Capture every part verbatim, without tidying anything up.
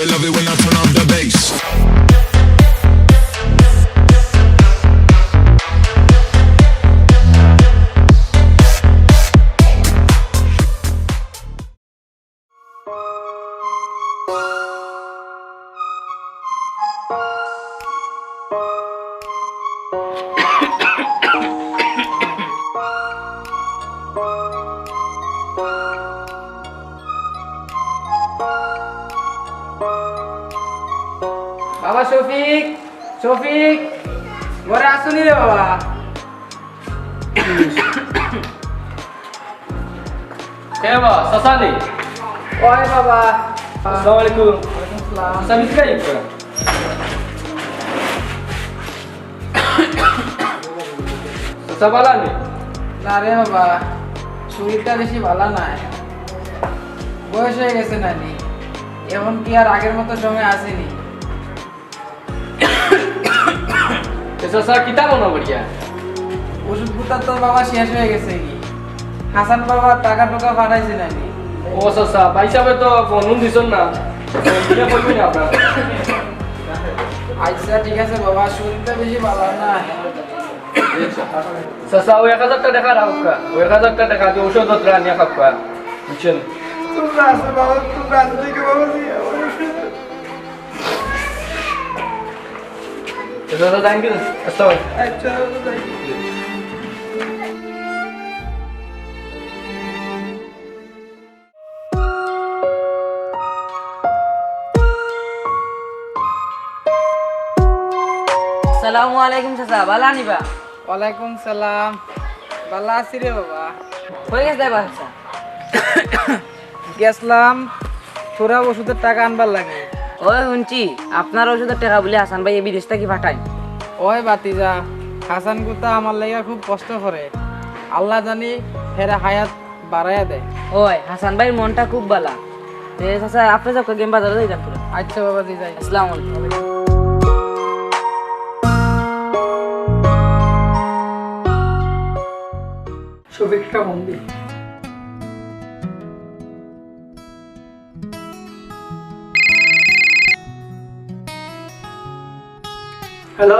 They love it when I turn up the bass. বাবা শফিক, শফিক, ঘরে আছো নি রে বাবা? কে বা, চাচা নি? ওই বাবা। আসসালামু আলাইকুম। ওয়ালাইকুম আসসালাম। চাচা, ভিতরে আইবা। চাচা, বালা নি? না রে বাবা, শরীরটা বেশি বালা নাই। বয়স হয়ে গেছে নানি, এখন কি আর আগের মতো সময় আসেনি। এ চাচা, কিতা মনো করিয়া? ওষুধ গুতা তো বাবা শেষ হয়ে গেছে কি? হাসান বাবা টাকা টুকা পাঠাইছে নানি? ও চাচা, ভাই সাহেবে তো ফোন দিছইন না। ইটা কইবো না আপনার। আচ্ছা, ঠিক আছে বাবা, শরীরটা বেশি ভালো না। চাচা, ওই এক হাজারটা টেকা রাখউক্কা, ওই এক হাজারটা টেকা দিয়া ঔষধ পত্র আনিয়া খাউক্কা, বুঝছইন? তোমরা আছে বাবা, তোমরা আছে, দেখো বাবা, চাচা, যাইন কিন্তু। আসসালামু আলাইকুম। আচ্ছা, যাই। আসসালামু আলাইকুম চাচা, বালা নি বা? ওয়ালাইকুম সালাম, বালা আছি রে বাবা। কই গেছলায় বা চাচা? গেছলাম থুড়া ওষুধর টেকা আনবার লাগি। ওই হুনছি, আপনার ওষুধর টেকা বুলে হাসান ভাইয়ে বিদেশ থাকি পাঠাইন। ওই ভাতিজা, হাসান গুতা আমার লাগি খুব কষ্ট করে। আল্লায় জানি হেরে হায়াত বাড়াইয়া দেয়। ওই, হাসান ভাইর মনটা খুব বালা। তে চাচা, আপনে যাউক্কা, আমি বাজারো যাইতাম থুড়া। আচ্ছা বাবাজি, যাই। আসসালামু আলাইকুম। শফিকরে ফোন দি। হ্যালো,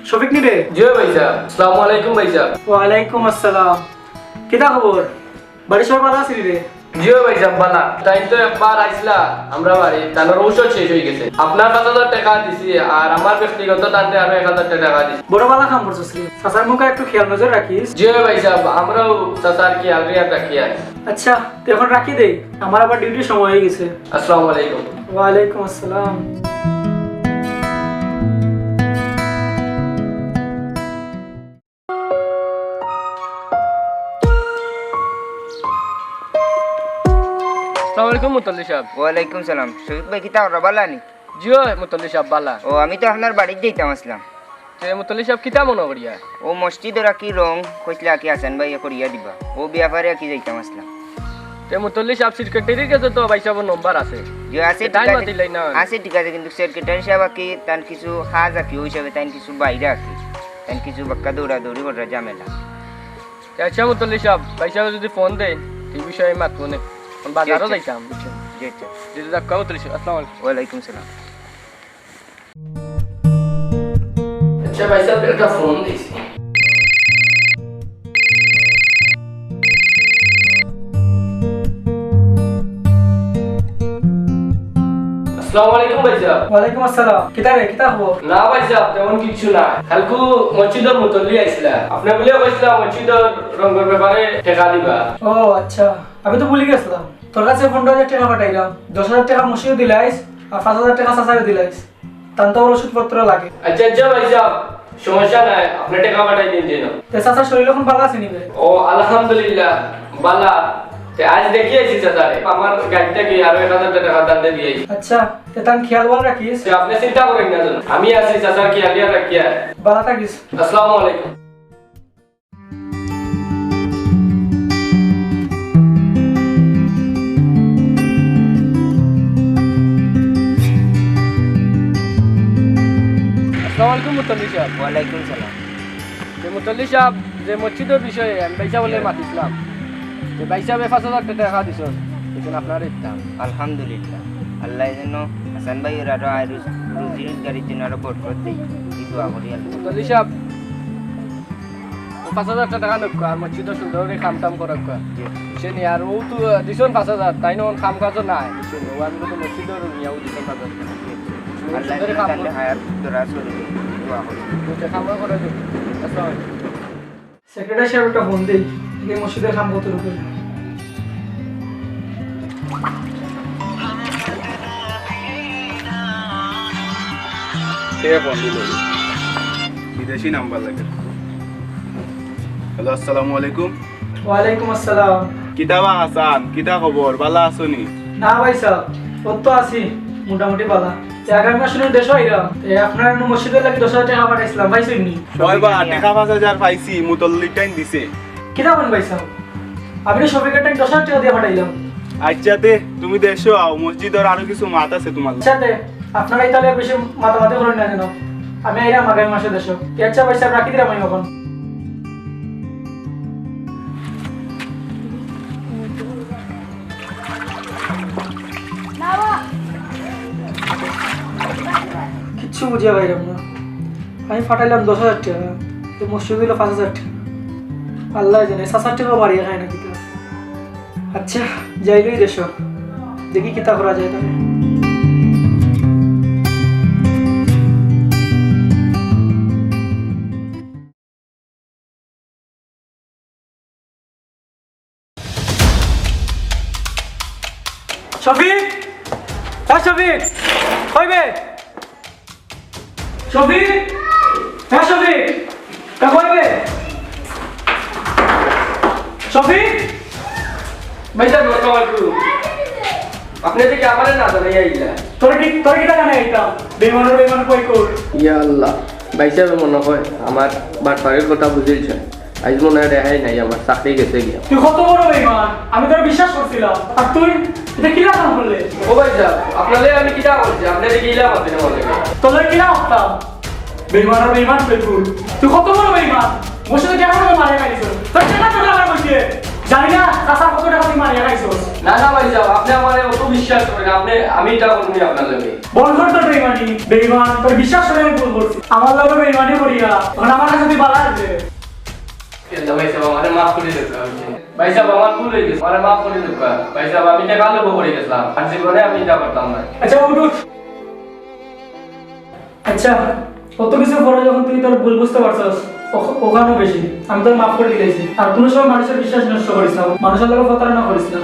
শফিক নি রে? জি অয় ভাইসাব। আসসালামু আলাইকুম ভাইসাব। ওয়ালাইকুম আসসালাম। কিতা খবর? বাড়ির সবাই বালা আছইন নি রে? জি অয় ভাইসাব, বালা। তাইন তো একবার আইছলা আমরার বাড়ি, তানর ঔষধ শেষ অইগেছে। আপনার পাঁচ হাজার টেকা দিছি, আর আমার ব্যক্তিগত তানরে আরো এক হাজার টেকা দিছি। বড় বালা কাম করছস রে। চাচার মুখে একটু খেয়াল নজর রাখিস। জি অয় ভাইসাব, আমরাও চাচার খেয়াল রিয়াল রাখিয়ার। আচ্ছা, তে এখন রাখি দেই, আমার আবার ডিউটির সময় অইগেছে। আসসালামু আলাইকুম। ওয়ালাইকুম আসসালাম। আসসালামু আলাইকুম মুতল্লি সাব। ওয়ালাইকুম সালাম। শফিক ভাই, কিতা খবর, বালা নি? জি অয় মুতল্লি সাব, বালা। ও, আমি তো আপনার বাড়িত যাইতাম আছলাম। তে মুতল্লি সাব, কিতা মনো করিয়া? ও মসজিদর আর কি রং কইছলা আর কি হাসান ভাইয়ে করিয়া দিবা, ও ব্যাপারে আর কি যাইতাম আছলাম। তে মুতল্লি সাব, সেক্রেটারির গেছে তো ভাইসাবর নম্বর আছে। জি, আছে, তে তাইন ঠিক আছে। মাতিলাই না। আছে, ঠিক আছে, কিন্তু সেক্রেটারি সাব আর কি তান কিছু কাজ আর কি, ওই হিসাবে তাইন কিছু বাইরে আর কি, তাইন কিছু বাক্কা দৌড়াদৌড়ি করার ঝামেলা। তে আচ্ছা মুতল্লি সাব, ভাইসাবে যুদি ফোন দেইন, তে ই বিষয়ে মাতমু নে। আমি বাজারো জি, আচ্ছা। যাইতাম, বুঝছইন? জি, আচ্ছা। জি, জি, যাউক্কা মুতল্লি সাব, আসসালামু আলাইকুম। ওয়ালাইকুম সালাম। আচ্ছা ভাইসাব, একটা ফোন দিছি। আসসালামু আলাইকুম ভাইসাব। ওয়ালাইকুম আসসালাম। কিতা রে, কিতা খবর? না ভাইসাব, তেমন কিচ্ছু না। কাইলকু মসজিদর মুতল্লি আইছলা, আপনে বুলে কইছলা মসজিদর রঙর ব্যাপারে টেকা দিবা। ও আচ্ছা, আমি তো ভুলি গেছলাম। তোর কাছে পনরো হাজার টেকা পাঠাইলাম, দশ হাজার টেকা মসজিদো দিলাইস, আর পাঁচ হাজার টেকা চাচারে দিলাইস। তান তো আবার ওষুধপত্র লাগে। আচ্ছা, আচ্ছা ভাইসাব, সমস্যা নাই, আপনে টেকা পাঠাই দিন যেন। তে চাচার শরীর অখন বালা আছে নি বে? ও, আলহামদুলিল্লাহ, বালা। তে আইজ দেখি আইছি চাচারে, আমার গাড়ি থাকি আরো এক হাজার টেকা তানরে দিয়া আইছি। আচ্ছা, তে তান খেয়াল বালা রাখিস। তে আপনে চিন্তা করইন না যেন, আমি আছি চাচার খেয়াল রাখিয়া। বালা থাকিস। আসসালামু আলাইকুম। আসসালামু আলাইকুম মুতল্লি সাব। ওয়ালাইকুম সালাম। তে মুতল্লি সাব, যে মসজিদর বিষয়ে আমি ভাইসাবরে জি। মাতিছলাম, তে ভাইসাবে পাঁচ হাজার টেকা দিছইন, এখন আপনারে দিতাম। আলহামদুলিল্লাহ। আল্লাহ যেন হাসান ভাইর আরো আয় রুজি রোজগারির জন্য আরো বরকত দেই, এই দোয়া করি আল্লাহ। মুতল্লি সাব, ও পাঁচ হাজার টেকা নেউক্কা, আর মসজিদর সুন্দর করি কাম টাম করউক্কা। জি। বুঝছইন নি? আর ও তো, আহ, দিছইন পাঁচ হাজার, তাইন অখন কাম কাজও নাই, বুঝছইন নি? ও আমি তো মসজিদর নিয়াও দিছইন পাঁচ হাজার। জি। আল্লাহ সুন্দর যেন কাম তানরে কর। হায়াত দরাজ করি দেই, দোয়া করি। বুঝছে, কাম করে দেই। আসসালামু আলাইকুম। সেক্রেটারি সাব একটা ফোন দেই, এই মসজিদর কাম কত রকম। কে ফোন দিল? বিদেশি নাম্বার লাগে। হ্যালো, আসসালামু আলাইকুম। ওয়ালাইকুম আসসালাম। কিতা বা হাসান, কিতা খবর? বালা আছো নি? না ভাই সাব, অত তো আছি মোটামুটি বালা। তে আগামী মাসো নু দেশো আইরাম। তে আপনার নু মসজিদর লাগি দশ হাজার টেকা পাঠাইছিলাম, পাইছইন নি? অয় বা, টেকা পাঁচ হাজার পাইছি, মুতল্লির টাইন দিছে। কিতা কইন ভাই সাব? আমি তো শফিকর টাইন দশ হাজার টেকা দিয়া পাঠাইলাম। আচ্ছা তে, তুমি দেশো আও, মসজিদর আরো কিছু মাত আছে তোমার লগে। আচ্ছা তে, আপনারা ইতালে বেশি মাতামাতি করইন না যেন। আমি আইরাম আগামী মাসো দেশো। তে আচ্ছা ভাই সাব, রাখি দিলাম আমি অখন। কিচ্ছু বুঝিয়া পাইরাম না। আমি পাঠাইলাম দশ হাজার টেকা, তে মসজিদো দিলো পাঁচ হাজার টেকা। আল্লায় জানে, চাচার টেকাও বাড়িয়া খায় না কিতা। আচ্ছা, যাইগি দেশো, দেখি কিতা করা যায় তাইলে। শফিক! হ্যাঁ শফিক! কই বে? শফিক! হ্যাঁ শফিক! তা কই বে? শফিক! ভাইসাব, আসসালামু আলাইকুম। আপনে দেখি আমারে না জানাইয়া আইলা। তোরে কি, তোরে কিতা জানাইতাম? বেইমানর বেইমান কই কর? ইয়া আল্লাহ, ভাইসাবে মনো কয় আমার বাটপারির কথা বুঝিলিছইন। আইজ মনো অয় রেহাই নাই আমার, চাকরি গেছে গিয়া। তুই কত বড় বেইমান, আমি তোরে বিশ্বাস করছিলাম। আর তুই ইটা কিলা কাম করলে? ও ভাইসাব, আপনারে আমি কিতা করছি? আপনে দেখি ইলা মাতইন আমার লগে। তোরে কিলা মাততাম? বেইমানর বেইমান কই কর। তুই কত বড় বেইমান? মসজিদো টেকা দিয়া মারিয়া খাইছস। তোর টেকা তো আমার কইছে। জানি না, চাচা কত টেকা দিয়া মারিয়া খাইছস। না, না ভাইসাব, আপনে আমারে অত বিশ্বাস করইন, আপনে, আমি ইটা করমু নি আপনার লগে। বন্ধ কর তোর বেইমানি। বেইমান, তোরে বিশ্বাস করি আমি ভুল করছি। আমার লগে বেইমানি করিয়া, অখন আমার কাছে তুই বালা অইলে। আল্লাহ ভাইসাব, আমারে মাফ করি দেউক্কা। ভাইসাব, আমার ভুল অই গেছে, আমারে মাফ করি দেউক্কা। ভাইসাব, আমি টেকা লোভো পড়ি গেছিলাম, আর জীবনে আমি ইটা করতাম না। আচ্ছা, উঠ, উঠ। আচ্ছা, অত কিছু পরে যখন তুই তোর ভুল বুঝতে পারছস, অখ-, অখানউ বেশি। আমি তোরে মাফ করি দিলাইছি। আর কুনু সময় মানুষর বিশ্বাস নষ্ট করিস না, মানুষর লগে প্রতারণা করিস না।